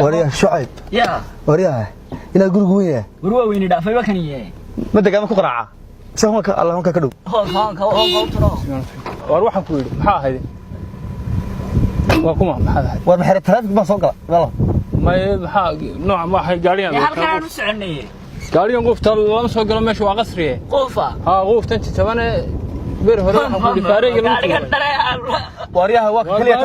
Waryaa Shucayb. Yaa. Waryaa, inaad gurigu weyn yahay. War waa weyni dhaafay ba kaniye. Ma degaama ku qaraaca se hoonka alla hoonka ka dhow. Hoonka hoonka turo. War waxaan ku yidhi maxaa ahayd? Waa kuma maxaad ahayd? War maxay traffic baa soo gala meel? May, maxaa nooca ma ahay gaarigan? Halkan aan u soconay. Gaarigan qofta lama soo galo, meesha waa qasriye. Qofa. Haa, qoftan jajabane bir hore waxaan ku yidhi faareyga lagu gaarigan tuuray. Dhalay. Waryaha waa ka kaliya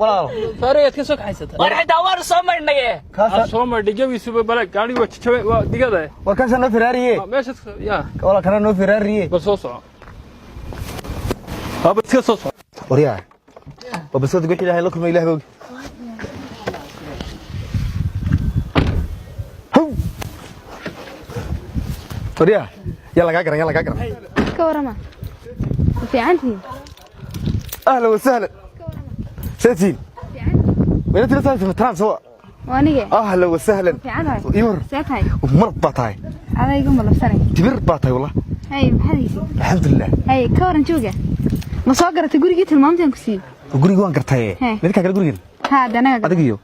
walaalo. Faareegaad ka soo kaxaysata. War xitaa waan soo marnay. Kaasa aad soo martay gebiisuba bale gaariga waa jajabay, waa digada. War kaasa noo firaariye. Meesha yaa. Walaal, kana noo firaariye. Bal soo soco, haba iska soo soco. Waryaha waa basoo wixii Ilaahay la kulmay, Ilaahay og. How! Waryaha yaa lagaa garan, yaa lagaa garan. Ka warama, ma fiicantihiin? Ahlan wasahlan, seetiin wayna tira tahay trans waa. Waa anige. Ahlan wasahlan. Fiican tahay. Iwar. See tahay? Marab baa tahay. Adayga ma labsanay. Tibir baa tahay wallah. Hay, maxaad haysid? Alxamdulilah. Hay, ka waran jooga? Ma soo garatay gurigii tilmaamtaan ku siiyey? Gurigii waan gartay. Hee. Midkaa kale gurigan? Haa, de anaga. Adiga iyo?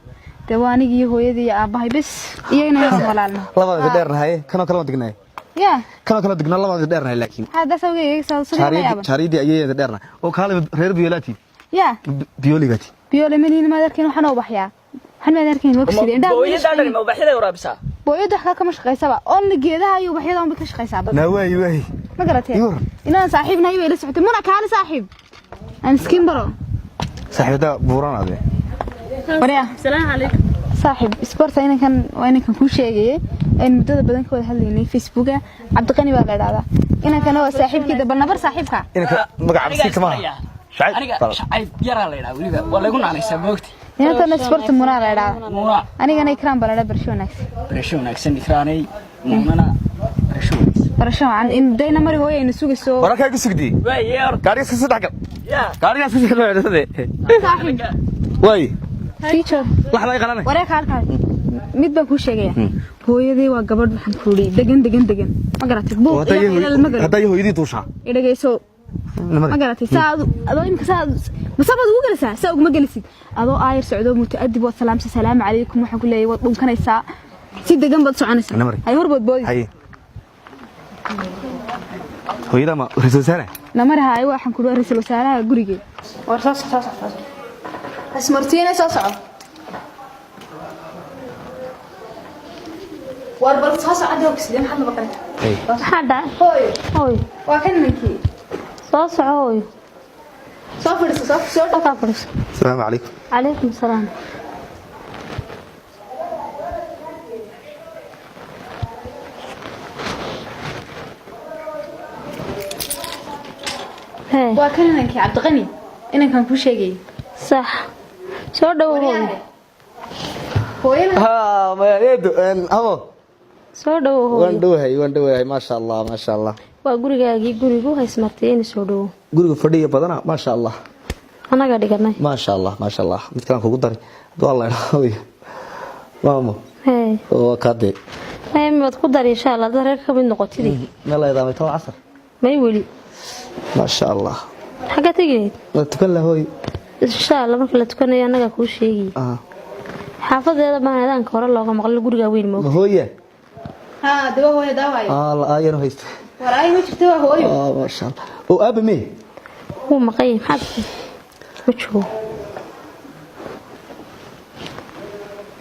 De waa anigi iyo hooyadii iyo aabbahay bes, iyagana waan walaalna. Labada dheernahay, kanoo kale waan degnahay. Ya. Kanoo kale degnaa, labada dheernahay laakiin. Haa, daas awgeed soo soo jaariyadii yaaba. Jaariyadii ayay dheernahay oo kaale reer biyoolaati. Ya. Biyooligaati. Biyoole maniin, maad arkayn waxaan u baxyaa, waxaan maad arkayn waa ku sidee indhaha. Booyada dhan ma ubaxyada waraabisaa? Booyada wax kale kama shaqaysaba, only geedaha iyo ubaxyada unbay ka shaqaysaa. Naa waay waay. Ma garatee? Iwar. Inaan saaxiib nahay bay la socotay. Muna, kaali saaxiib, aan iskiin baro. Saaxiibada buuran ade. Waryaa. Salaamu calaykum. Saaxiib isbarta, inankan waa inankan kuu sheegayay een muddada badan ka wada hadlaynay Facebooka. Cabdiqani baa la idhahdaa inankana, waa saaxiibkii bal nabar saaxiibka. Inanka magaca miskiinka maaha. Shacayb. Aniga Shacayb yaraa la yidhaha, weliba waa laygu naanaysaa moogta. Inankana isbarta, Munaa la idhahdaa. Muuna. Anigana Ikraan baa la idhaha. Barasho wanaagsan. Barasho wanaagsan Ikraanay, Muunana barasho wanaagsan. Barasho wacan in dayna mari hooyo ayna sugayso. Wararkaa ku sugdii. Waay yeer. Gaariga iska soo dhex gal. Yaa. Gaariga iska soo dhex Saaxiib. Waay. Teacher. Laxda ay qalanay. Wareeg halkaa mid baan kuu sheegaya. Hooyadii waa gabadh waxaan ku idhi degan degan degan, ma garatay? Buuq iyo qaylal ma galo. Haddaa hooyadii duushaa. Idhagayso, ma garatay? Saa adoo imika saa masabaad ugu gelaysaa, saa uguma gelisid. Adoo aayar socdo, mutaadib, waad salaamsa, salaamu calaykum waxaan ku leeyahay, waad dhunkanaysaa, si degan baad soconaysaa. Namari. Hay, horbood boodi. Haye, hooyada ma ra'iisul wasaare? Namari haay, waxaan ku dhahay ra'iisul wasaaraha gurigee. War soo soco, soo soco, ismartiina soo soco. War bal soo soco dee, sidee maxaad la baqanay? Maxaa dhacay? Hooyo. Hooyo. Waa kan ninkii. Soo soco hooyo. Soo fadhiiso, soo soo. Halkaa fadhiiso. Asalaamu calaykum. Calaykum salaam. Hee. Waa kan inankii Cabdiqani, inankan kuu sheegayay. Sax, soo dhowo hooyo. Hooyada. Ha maya eedo habo. Soo dhowo waan hooyo. Dhowahay, waan dhowahay, maasha Allah, maasha Allah. Waa gurigaagii, gurigu haysmartay, soo dhowo. Guriga fadhiya badana, maasha Allah. Annaga dhiganay. Maasha Allah, maasha Allah. Mid kalaan kugu daray hadduu Allah idhaaho, maamo. Hee. Waa kaadee. Hee, maad ku dari insha Allah dad reer ka mid noqotidii. Meel la idaamay toban casar. May weli. Maasha Allah. Xaggaa tegineyd? Waa tukan lah hooy. Insha Allah marka la tukanayo annagaa kuu sheegay. Ah. Xaafadeeda baan adaanka hore looga maqlay, gurigaa weyn moog. Ma hooya? Haa, daba hooyo daawaayo. Ah, la aayano haysta. War ay ma jirto, waa hooyo. Ah, maasha Allah, oo aaba mee? Wuu maqan yahay, maxaad ma joogo.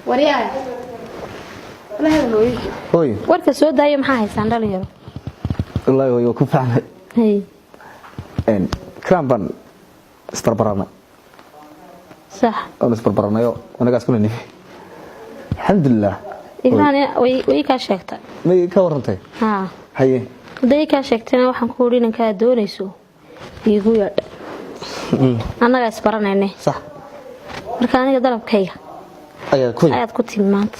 Waryaa, wala hadal hooyo. Hooy. Warka soo daaya, maxaa haysaan dhalinyaro? Wallaahi hooy, waa ku fahmay. Hay. Kraan baan isbarbaranay. Sax. Waan isbarbaranayo, anagaas kuna nimi, alxamdulilah. Ikraan way kaa sheegtay. May ka warantay? Haa. Haye. Hadday kaa sheegtayna waxaan ku idhi inankaa doonayso iigu yeedh, annagaa isbaranayne. Sax. Marka aniga dalabkayga ayaa ku ayaad ku timi maanta.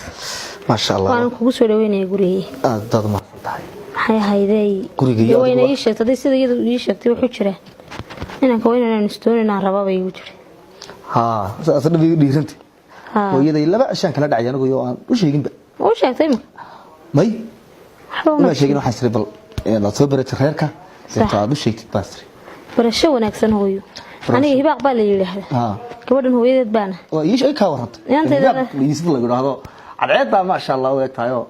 Maasha Allah. Waanan kugu soo dhaweynaya gurigay. Aad baad umahadsan tahay. Maxay ahaydey? Guriga iyo wayna adigu ii sheegtay, hadday sida iyadu ii sheegtay wuxuu jira inanka waa inaan isdoonaynaan rabaa bay igu jiri. Haa, saas dhab igu dhiirantay. Haa. Hooyaday laba cishaan kala dhacay anigu iyo aan u sheeginba. Ma u sheegtay imika? May. Waxba uma uma sheegin, waxaan siri bal inaad soo baratay reerka. Sax. Inta aad u sheegtid baan siri. Barasho wanaagsan hooyo. Aniga Hibaaq baa la yidhaahdaa. Haa. Gabadhan hooyadeed baana. Waa ii sheeg, ka warrantay. Inantayda. Yusuf lagu idhaahdo, cadceeddaa maasha Allah u eg tahay oo.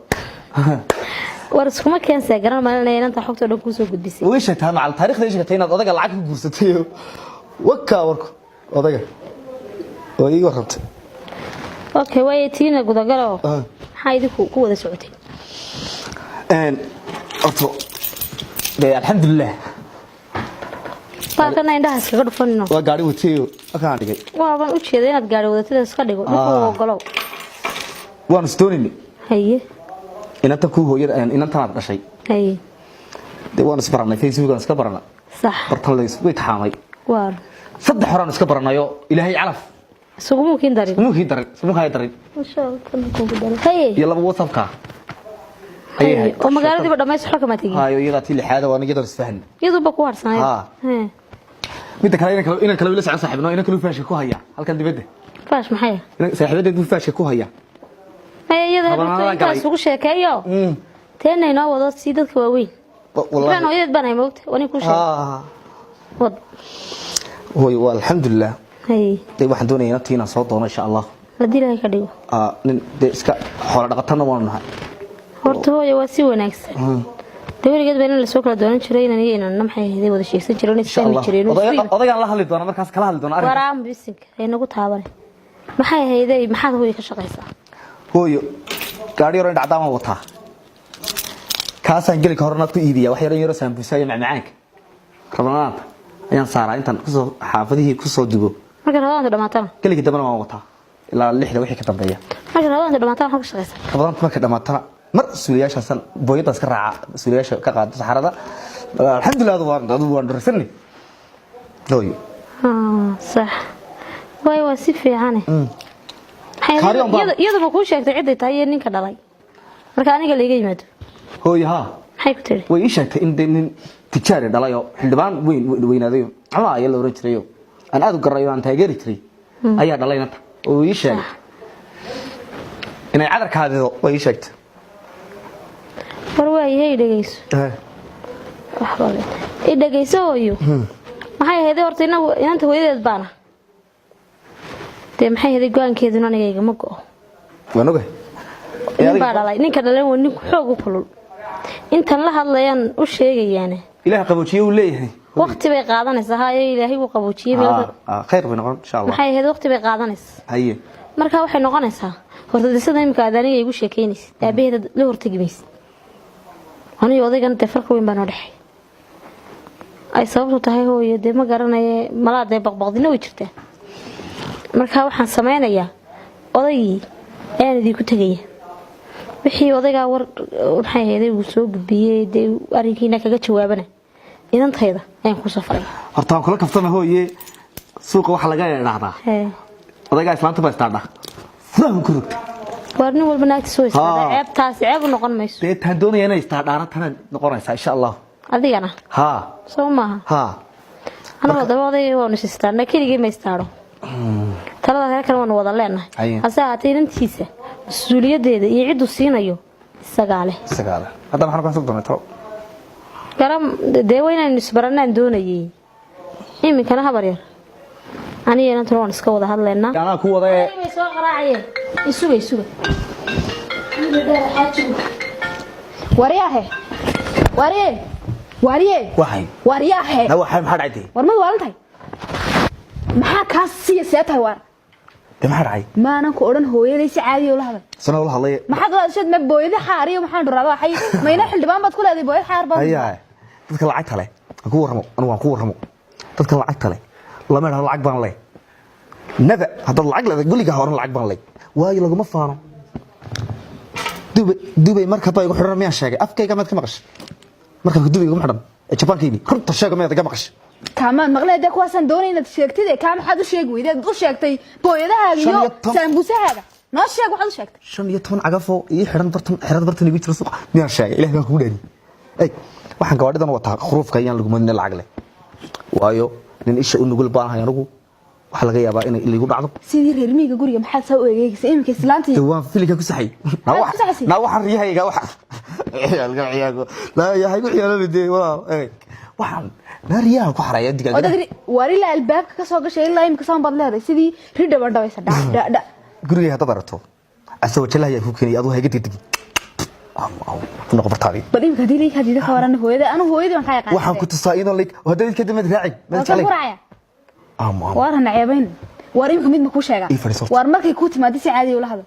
War iskuma keensaa garan maalinaya inanta xogta dhan kuusoo gudbisay. Way sheegtaa macal taariikhda, ay sheegtay inaad odaga lacag ku guursatay. Wakaa warku odaga waa ii warrantay. Okay, waaye tiina gudagalo. Ah. Maxaa idinku ku wada socotay? Horta dee alxamdulilah. Baalkana indhaha iskaga dhufanino. Waa gaari watayo halkaan dhigay. Waaban u jeeda inaad gaari wadatada iska dhigo dhulka. Ah. Ogolow. Waanu isdoonaynay. Haye. Inanta ku hooyada, inantanaad dhashay. Haye. Dee waanu isbaranay, Facebook aan iska baranay. Sax. Bartan la way taxaamay. Waar. Saddex horaan iska baranayo, ilaahay calaf Isuguma kiin darin. Isuma darin, isuma darin. Masha Allah, tan kugu darin. Haye. Iyo laba WhatsAppka ayay ahayd. Oo magaaladiiba dhammays xog kama tegin. Hayo, iyadaa tii lixaada, waan iyadan isfahanay. Iyaduba ku harsanay. Haa. Hee. Midda kale, inan kale wila socon saaxiibno, inan kale faashka ku haya halkan dibadda. Faash maxay? Saaxiibadeed buu faashka ku haya. Haye, iyada Habanada hadda intaas galay. ugu sheekeeyo. Teena inoo wado si dadka waaweyn. Waxaan Wallahi. Hooyadeed baan hay moogta wani ku sheeg. Ah. Wad. Hooy, waa alxamdulilah. Haye. Dee waxaan doonayaa inantii inaan soo doono, insha Allah. Haddii Ilaahay ka dhigo. Ah, nin dee iska xoolo dhaqatana waanu nahay. Horta hooyo waa si wanaagsan. Dee weligeed baa in lasoo kala doonan jiray inan iyo inanna maxay ahayd wada sheegsan jireen, Insha isfahmi Allah. jireen. Odagaan la hadli doona, markaas kala hadli doona arrinka. Waraam bisinka ay nagu taabane. Maxay ahaydey, maxaad hooyo ka shaqaysaa? Hooyo, gaari yaro indhacdaan waan wataa, kaasaan gelika horena ku iibiya wax yaro yaro saambuusa iyo macmacaanka. Rabanaanta ayaan saaraa intaan kusoo xaafadihii kusoo dubo. Marka rabadaanta dhamaatana? Geligii dambena waan wataa ilaa 6da wixii ka dambeeya. Marka rabadaanta dhamaatana maxaad ka shaqaysaa? Rabadaanta markay dhamaatana mar suuliyaashaasan booyadaas ka raaca, suuliyaasha ka qaada saxarada. Alxamdulilah, adu waan dhursanay, hooyo. Ah, sax waayo, waa si fiicane. Maxay Kaari on baa- iyaduba kuu sheegtay ciday tahay iyo ninka dhalay marka aniga laiga yimaado? Hooyo, haa. Maxay ku tiri? Way ii sheegtay in dee nin tijaari dhalay oo xildhibaan weyn weynaadayo cunaa ayaa la oran jirayo, aan aad u garanayo, aan taageeri jiray ayaa dhalay inanta, oo ii sheegay inay cadarkaadido, way ii sheegtay. War waayahay, dhegeyso. Waxba le i dhegeyso hooyo. Maxay ahayd horta inagu inanta hooyadeed baana dee maxay ahayd go-aankeeduna aniga igama go'o. Waan ogahay. Nin baa dhalay, ninka dhalan waa ninku xoog u kulul, intan la hadlayaan u sheegayaane. Ilaah qaboojiye uu leeyahay. Waqti bay qaadanaysaa, hayo, Ilaahay wuu qaboojiyey meel. Khayr bay noqon, insha Allah. Maxay ahayd, waqti bay qaadanaysaa. Haye. Marka waxay noqonaysaa horta disada imika aad aniga igu sheekeynaysid, aabaheeda la hortegi maysid. Aniga odaygan dee farqi weyn baa noo dhexeey, ay sababtu tahay hooyo dee ma garanaye, malaa dee baqbaqdina way jirtaa. Marka waxaan sameynayaa odaygii ayaan idinku tegaya, wixii odaygaa war maxay ahayd uu soo gudbiyey dee arrinkiina kaga jawaabana inantayda ayaan kusoo faray. Horta waan kula kaftama hooye, suuqa waxa laga idhaahdaa Hee. odaygaa islaanta baa istaadha furaha ku rogta. Waar nin walba naagtiisa way istaadhaa. Haa. Ceebtaasi ceeb u noqon mayso. Dee taan doonaya inay istaadhaana tana noqonaysaa, insha Allah. Adigana. Haa. Soo maaha? Haa. Anagoo daba odayga waanu is istaadhnaa, keligii ma istaadho, talada reer kale waanu wada leenahay. Haye. Hase ahaatee inantiisa mas-uuliyadeeda iyo cidduu siinayo isagaa leh. Isagaale hadda maxaan ku doonay talo? Garam dee waa inaynu isbaranaan doonayay iminkana habar yar, aniga inantuna waan iska wada hadlaynaa. Anaa ku wada ee. Way soo qaraacayeen, isuga isuga. Wariyaahe, wariye, wariye. Waxay Wariyaahe. Na waxay, maxaa dhacay? War mad waalan tahay? Maxaa kaa siiya? See tahay waar? Dee maxaa dhacay? Maanan ku odhan hooyaday si caadi ula hadal? Sana ula hadlay. Maxaad ula hadasheed? Ma booyada xaar iyo maxaan dhuraada waxay mayna xildhibaan baad ku leedahay booyad xaar baad. Hayaa, dadka lacagta leh aan ku warramo, anigu waan ku warramo, dadka lacagta leh lama idhahdo lacag baan leh. Naba haddaad lacag leedahay guriga horan lacag baan leh, waayo laguma faano. Dubay, Dubay marka baa igu xidhan miyaan sheegay? Afkayga maad ka maqashay marka Dubay iguma xidhan ee Jabaanka yimi? Runta sheego, miyaad iga maqashay? Kaamaan maqlay dee, kuwaasaan doonay inaad sheegtid ee kaa maxaad u sheegi weydeed u sheegtay booyadahaaga Shan iyo iyo toban- saambusahaaga? Noo sheeg waxaad u sheegtay. 15 cagafoo ii xidhan bartan, xerada bartan igu jira suuqa miyaan sheegay? Ilaah baan kugu dhaariyey. Ey, waxaan gawaadhidan wataa khuruufka ayaan lagu madina lacag leh, waayo nin isha u nugul baan ahay anigu, waxaa laga yaabaa inay iligu dhacdo. Sidii reer miyiga guriga maxaad saa u egeegaysa iminka islaantii? Dee waan filinka ku saxay. Maxaad ku saxaysid? Na waxaan riyahayga waxa ciyaalka ciyaalku laa yahay ku ciyaalada dee walaal. Ey, waxaan Naa riyaha ku xareeya Oo digaaga. dad waar ilaa albaabka ka soo gashay ilaa imika saan baad leedahay sidii ri dhaban dhabaysa dha dha dha. Gurigay haddaad aragto, asagoo jalaha ayaa ku keenaya, aduu hayga degdegi. Ku noqo bartaadii. Bal imika hadii laga hadiida ka waran hooyada, anu hooyadii baan kaa yaqaan. Waxaan ku tusaa iyadoo like haddaad idinka damad raaci mad Waan jeclay. ku raacaya. Aamu, aamu. Waar hana ceebayn. Waar imika mid ma kuu sheegaa? Ii fadhiiso horta. Waar markay kuu timaado si caadi ula hadal.